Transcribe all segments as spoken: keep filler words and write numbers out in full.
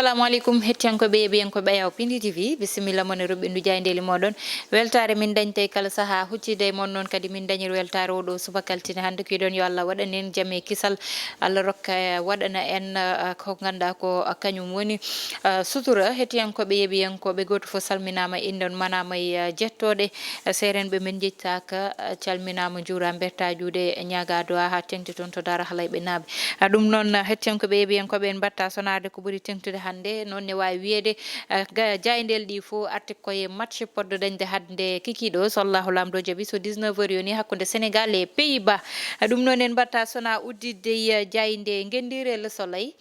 Assalamu aleykum, hettiyankoɓe, yeɓiyankoɓe Ayaw Pindi T V, bisimilla mon e roɓɓindu jaayndeeli mooɗon. Weltaare min dañta e kala sahaa, huccide e mon noon kadi min dañir weltaare oo ɗoo subaka altine hannde. Kiiɗon yo Allah waɗan en jam e kisal, Allah rokka, eh, waɗana en, eh, ko ngannduɗaa ko, eh, kañum woni, eh, sutura. Hettiyankoɓe, yeɓiyankoɓe, gooto fof salminaama, inndon manaama e, eh, jettooɗe. Eh, seerenɓe men njettaaka, eh, calminaama, njuuraama, mbertaa juuɗe, ñaagaa duwaa haa teŋti toon to Daara Halayɓe Naaɓe. Ah, ɗum noon, ah, hettiyankoɓe, yeɓiyankoɓe, en mbaɗta sonaade ko ɓuri teŋtude hannde. Noon ne waawi wiyeede, ah, ga-, jaayndeeli ɗi fof arti koye match poɗɗo dañde hannde kikiiɗo, so Allahu Laamɗo jaɓi, so dix-neuf heures yoni hakkunde Senegal e Pays-Bas. Ah, ɗum noon en mbaɗta sona udditde, ah, jaaynde ngenndiire Le Soleil.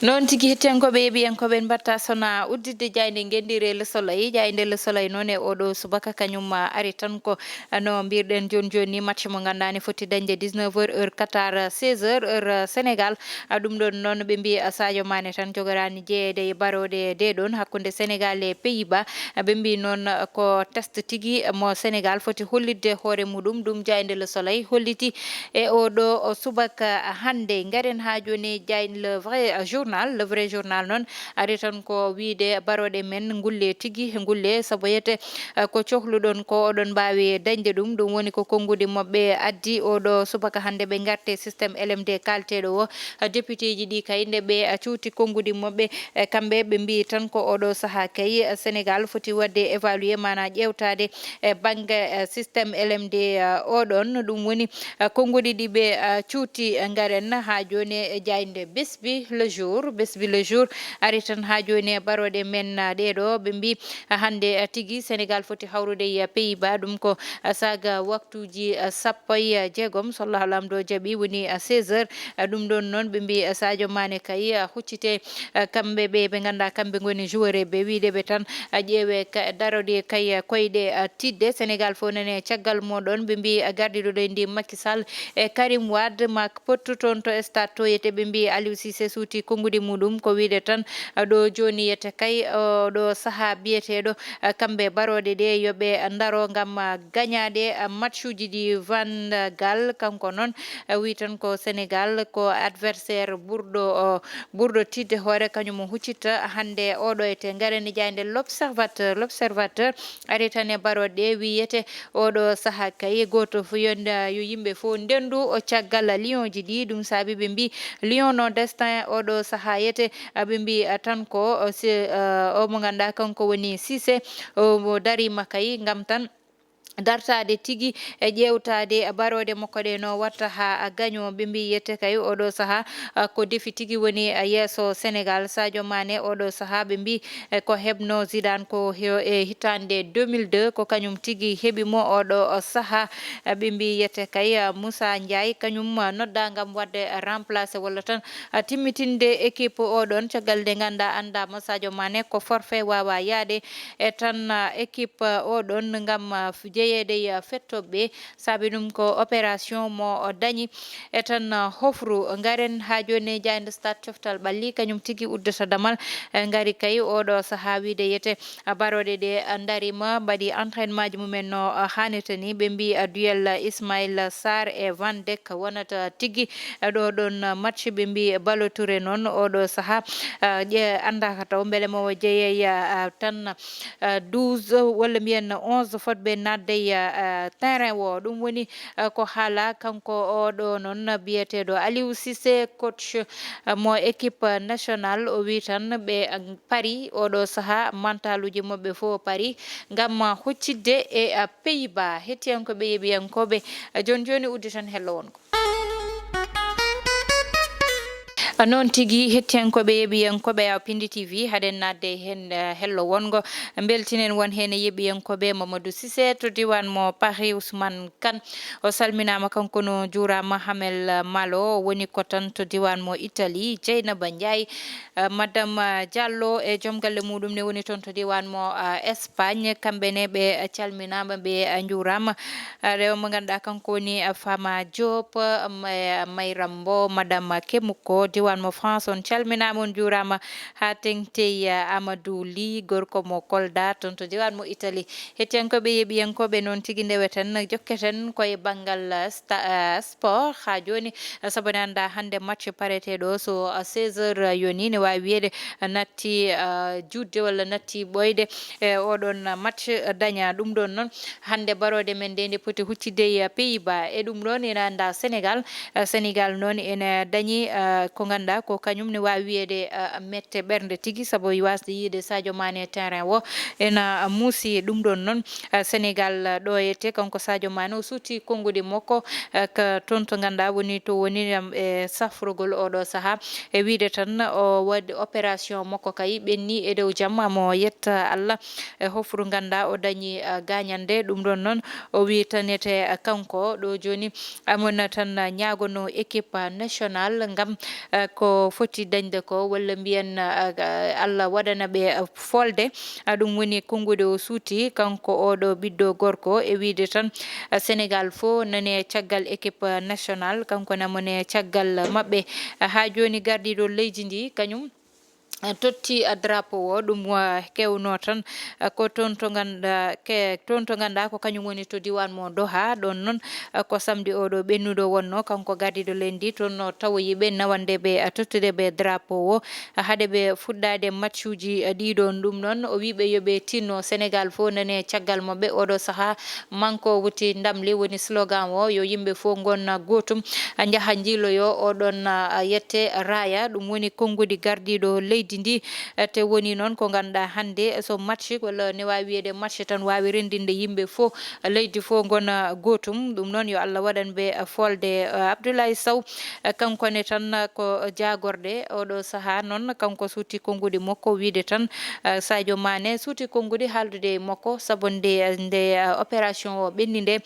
Noon tigi, hettiyankoɓe, yeɓiyankoɓe, en mbaɗta sona udditde jaaynde ngenndiire Le Soleil. Jaaynde Le Soleil noon e oo ɗoo subaka kañum, ah, ari tan ko, ah, no mbirɗen jooni jooni ni, match mo ngannduɗaa ne foti dañde dix-neuf heures, heure Qatar, seize heures, heure, ah, Senegal. Ah, ɗum ɗoon noon ɓe mbii, ah, Sadio Mané tan jogoraani jeyeede e barooɗe ɗee ɗoon hakkunde Senegal e Pays-Bas. Ah, ɓe mbii noon, ah, ko test tigi mo Senegal foti hollitde hoore muɗum. Ɗum jaaynde Le Soleil holliti e oo ɗoo o subaka hannde. Ngaren haa jooni e jaaynde Le Vrai Journal. Le Vrai Journal noon ari tan ko wiyde barooɗe men ngulle tigi, ngulle, sabu yete, eh, ko cohluɗon ko oɗon mbaawi dañde ɗum. Ɗum woni ko konnguɗi maɓɓe addi oo ɗoo subaka hannde ɓe ngarte système L M D kaalteeɗo o. Eh, députéji ɗi kay nde ɓe, eh, cuuti konnguɗi maɓɓe, eh, kamɓe ɓe mbii tan ko oo ɗoo sahaa kay, eh, Senegal foti waɗde évaluer, maanaa ƴeewtaade e bannge, eh, système L M D, eh, oo ɗoon. Ɗum woni, eh, konnguɗi ɗi ɓe, eh, cuuti, eh, ngaren haa jooni e jaaynde Besbi Le Jour. Besbi Le Jour ari tan haa jooni e barooɗe men, eh, ɗee ɗoo. Ɓe mbii, eh, hannde, eh, tigi Senegal foti hawrude e, eh, Pays-Bas. Ɗum ko, eh, saaga waktuuji, eh, sappo e jeegom, so Allahu Laamɗo jaɓi, woni, eh, seize heures. Eh, ɗum ɗoon noon ɓe mbii, eh, Sadio Mané kay, eh, huccite, eh, kamɓe ɓe, ɓe ngannduɗaa kamɓe ngoni joueur ɓe, wiyde ɓe tan, eh, ƴeewe ka-, daroɗe kay, eh, koyɗe, eh, tiiɗɗe. Senegal fof nane caggal mooɗon, ɓe mbii, eh, gardiiɗo leydi Macky Sall e Karim Wade ma pottu toon to stade to, yete ɓe mbii Aliou Cissé suuti konnguɗi muɗum. Ko wiyde tan, eh, ɗo jooni yete kay, o ɗo sahaa biyeteeɗo, eh, kamɓe barooɗe ɗe yo ɓe ndaro ngam, eh, gañaade, eh, matchuji ɗi. Van Gaal kanko noon, eh, wi tan ko Senegal ko adversaire ɓurɗo, o, ɓurɗo tiiɗde hoore, kañum o huccita hannde oɗo ete. Ngaren e jaaynde L'Observateur. L'Observateur ari tan e barooɗe ɗe, wiyete oɗo sahaa kay gooto fof yo nda-, yo yimɓe fof ndendu o caggal Lionji ɗi. Ɗum saabi ɓe mbii Lion no destin oɗo sahaa yete, a, ɓe mbii, a, tan ko, o, si, a, o mo ngannduɗaa kanko woni Cissé, o mo dariima kay ngam tan dartaade tigi e ƴeewtaade barooɗe makko ɗe no watta haa gaño. Ɓe mbii yette kay oɗo sahaa, ah, ko defi tigi woni, ah, yeeso Senegal. Sadio Mané oɗo sahaa ɓe mbii, eh, ko heɓno Zidane ko he-, e hitaande deux mille deux, ko kañum tigi heɓi mo oɗo sahaa. Ah, ɓe mbii yette kay, ah, Moussa Ndiaye kañum, ah, nodda ngam waɗde remplacé walla tan, ah, timmitinde équipe o ɗon, caggal nde ngannduɗaa anndaama Sadio Mané ko forfait waawa yaade. E tan, ah, équipe, ah, o ɗon ngam, ah, f-, jeyeede e, ah, fettoɓe. Saabi ɗum ko opération mo o dañi. E tan, ah, hofru ngaren haa jooni e jaaynde Stade Coftal Ɓalli, kañum tigi uddata damal. E ngari kay oɗo sahaa wiyde yete, ah, barooɗe ɗe, ah, ndariima, mbaɗi entraînement ji mumen no, ah, haanirta ni. Ɓe mbii, ah, duel, ah, Ismaïla Sarr e Van Dijk wonata tigi, ah, ɗo ɗon, ah, match. Ɓe mbii Ballo Touré noon oɗo sahaa, ah, ƴe-, anndaaka taw mbele mo jeyey, ah, tan, ah, douze walla mbiyen onze fotɓe naatde e, ah, terrain o. Ɗum woni, ah, ko haala kanko oɗo noon biyeteeɗo Aliou Cissé, coach, ah, mo équipe nationale. O wi tan ɓe, ah, pari oɗo sahaa, mantaluuji maɓɓe fof pari ngam, ah, huccitde e, ah, Pays-Bas. Hettiyankooɓe, yeɓiyankooɓe, ah, jooni jooni udditan hello wongo. Ah, noon tigi, hettiyankooɓe, yeɓiyankooɓe Ayaw Pindi T V, haɗen naatde heen, eh, hello wongo. Mbeltinen won heen e yeɓiyankooɓe. Mamadou Cissé to diiwaan mo Paris, Ousmane Kane, o salminaama, kanko no juuraama. Hamel Malo woni ko tan to diiwaan mo Italie. Dieynaba Ndiaye, eh, Madame, eh, Diallo e joom galle muɗum ne woni toon to diiwaan mo, eh, Espagne. Kamɓe ne ɓe calminaama, ɓe, eh, njuuraama. Eh, ɗo mo ngannduɗaa kanko woni, eh, Fama Diop, eh, May-, Mayra Mbow, Madame Kemuko, diiwaan jippanmo France. On calminaama, on njuuraama haa teŋti. Amadou Ly, gorko mo Kolda, toon to diiwaan mo Italie. Hettiyankooɓe, yeeɓiyankooɓe, noon tigi ndeweten, jokketen koye banngal, eh, sta-, eh, sport haa jooni, eh, sabu ne anndaa hannde match pareteeɗo so, eh, seize heures yoni, ne waawi wiyeede, eh, natti, eh, juutde walla natti ɓooyde, eh, oɗon match, eh, daña. Ɗum ɗoon noon, hannde barooɗe men nde, nde poti huccitde e Pays-Bas. E ɗum ɗoon ina anndaa Sénégal. Eh, Sénégal noon ina dañi, eh, ko ngannduɗaa ko kañum ne waawi wiyeede, eh, mette ɓernde tigi, sabu waasde yiyde Sadio Mané terrain o ina muusi. Ɗum ɗoon noon, eh, Sénégal, eh, ɗo yette kanko Sadio Mané o suuti konnguɗi makko, eh, ka toon to ngannduɗaa woni to woni, em, e safrugol oɗo sahaa. E wiyde tan o waɗi opération makko kay ɓenni e dow jam, amo yetta Allah. E hofru ngannduɗaa o dañi, eh, gaañannde. Ɗum ɗoon noon o wi tan ete, eh, kanko ɗo jooni amona tan ñaagono équipe nationale ngam, eh, ko foti dañde ko, walla mbiyen, eh, Allah waɗana ɓe, eh, folde. Ah, ɗum woni konnguɗi o suuti, kanko oɗo ɓiɗɗo gorko, e wiyde tan, eh, Sénégal fof nane caggal équipe nationale, kanko ne mo ne caggal maɓɓe. Ah, haa jooni gardiiɗo leydi ndi, kañum, eh, totti, ah, drapeau o, ɗum, ah, kewno tan, ah, ko toon to ngannduɗaa, ke-, toon to ngannduɗaa ko kañum woni to diiwaan mo Doha. Ɗoon noon, ah, ko samedi oɗo ɓennuɗo wonno, kanko gardiiɗo leydi ndi, toon no tawoyi ɓe nawande ɓe, ah, tottude ɓe drapeau o, ah, hade ɓe fuɗɗaade matchuuji, ah, ɗiɗo. Ɗum noon o wi ɓe yo ɓe tinno, Sénégal fof nane caggal maɓɓe. Oɗo sahaa, manko woti ndamli, woni slogan o, yo yimɓe fof ngon gootum, njaha njiiloyo oɗon, ah, yette raaya. Ɗum woni konnguɗi gardiiɗo leydi ndi, eh, te woni noon ko ngannduɗaa hannde so match walla ne waawi wiyeede match tan waawi renndinde yimɓe fof, leydi fof ngona gootum. Ɗum noon yo Allah waɗan ɓe, eh, folde. Eh, Abdoulaye Sow, eh, kanko ne tan, eh, ko jaagorde oɗo sahaa noon, kanko suuti konnguɗi makko wiyde tan, eh, Sadio Mané suuti konnguɗi haaldude e makko sabu nde, nde, eh, opération o ɓenni nde,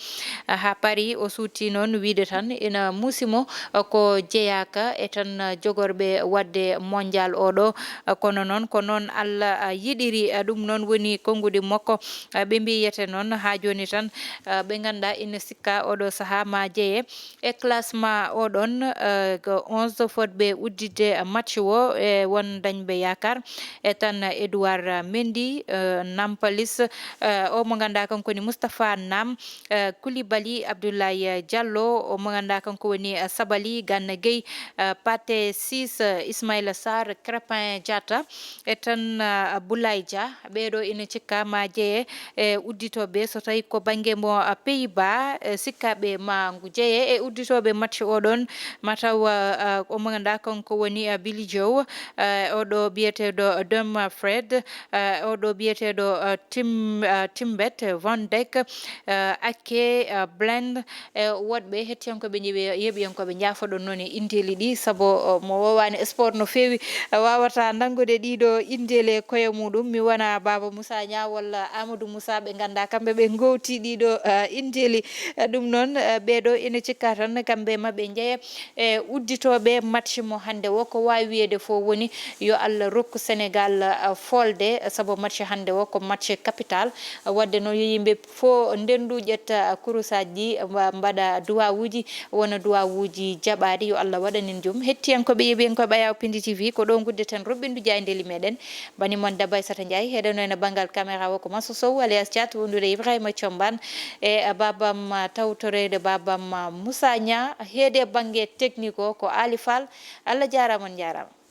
eh, haa Paris. O suuti noon wiyde tan ina muusi mo, eh, ko jeyaaka e tan, eh, jogorɓe waɗde mondial oɗo, eh, kono noon ko noon Allah, eh, yiɗiri, eh, ɗum noon woni konnguɗi makko. Eh, ɓe mbiyete noon haa jooni tan, eh, ɓe ngannduɗaa ina sikka oɗo sahaa ma jeye e classement oɗon, eh, ko onze fotɓe udditde match o, e won dañɓe yaakaar. E tan Edouard Mendy, eh, Nampalys, eh, o mo ngannduɗaa kanko woni Moustapha Nam, eh, Koulibaly, Abdoulaye Diallo, o mo ngannduɗaa kanko woni, eh, Sabaly, Gana Gueye, eh, Pathé Ciss, eh, Ismaïla Sarr, Crépin Diatta, e tan, eh, Boulaye Dia. Ɓeeɗo ina cikka ma jeye e udditooɓe, so tawi ko bannge mo, ah, Pays-Bas, eh, sikkaaɓe ma ngu jeye e udditooɓe match oɗon, mataw, ah, ah, o mo ngannduɗaa kanko woni, ah, Billy Joe, eh, oɗo biyeteeɗo Dumfries, eh, oɗo biyeteeɗo, ah, Tim-, ah, Timbet, Van Dijk, eh, Ake, ah, Blind, e woɗɓe hettiyankooɓe njeeɓi-, yeeɓiyankooɓe njaafoɗon noon e indeeli ɗi, sabu, o, mo woowaani sport no feewi, e waawata nanngude ɗiɗo indeeli e koye muɗum. Mi wona Baaba Moussa Niang walla Amadou Moussa, ɓe ngannduɗaa kamɓe ɓe ngowti ɗiɗo, eh, indeeli. Eh, ɗum noon, eh, ɓeeɗo ina cikka tan kamɓe maɓɓe njeya e udditooɓe match mo hannde o. Ko waawi wiyeede fof woni yo Allah rokku Sénégal, eh, folde, sabu match hannde o ko match capital. Waɗde noon yo yimɓe fof ndenndu ƴetta kurusaaji ɗi, mba-, mbaɗa duwawuuji, wona duwawuuji jaɓaaɗi. Yo Allah waɗan en jam. Hettiyankooɓe, yeeɓiyankooɓe Ayaw Pindi T V, ko ɗo nguddeten roɓɓindu jaayndeeli meɗen. Bani mon Daba Aissata Ndiaye, heɗeno ene banngal caméra o ko Mansour Sow alias Thiat, wondude Ibrahima Thiombane e babam tawtoreede babam Moussa Niang, heede bannge technique o ko Ali Fall. Allah jaaraama, on njaaraama.